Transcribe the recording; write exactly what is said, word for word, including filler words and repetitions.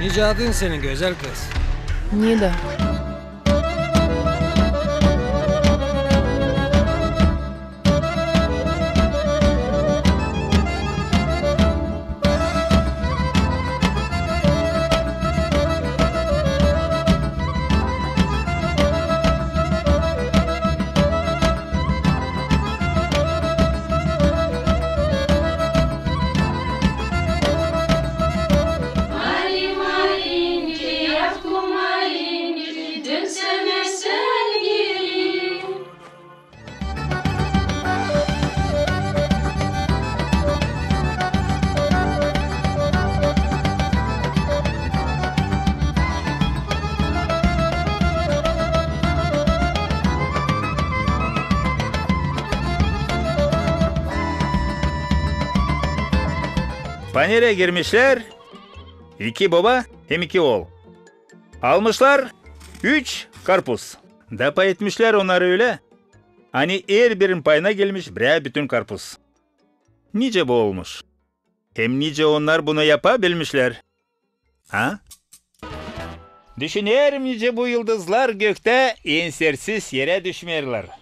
Nicä adın senin, gözäl kız? Nida. Panere girmişlär iki boba hem iki ool. Almışlar üç karpuz. Da pay etmişlär onnarı ölä, ani herbirinin payına gelmiş birär bütün karpuz. Nicä bu olmuş? Hem nicä onnar bunu yapabilmişlär? Ha? Düşünerim, nicä bu yıldızlar göktä ensersiz erä düşmeerlär.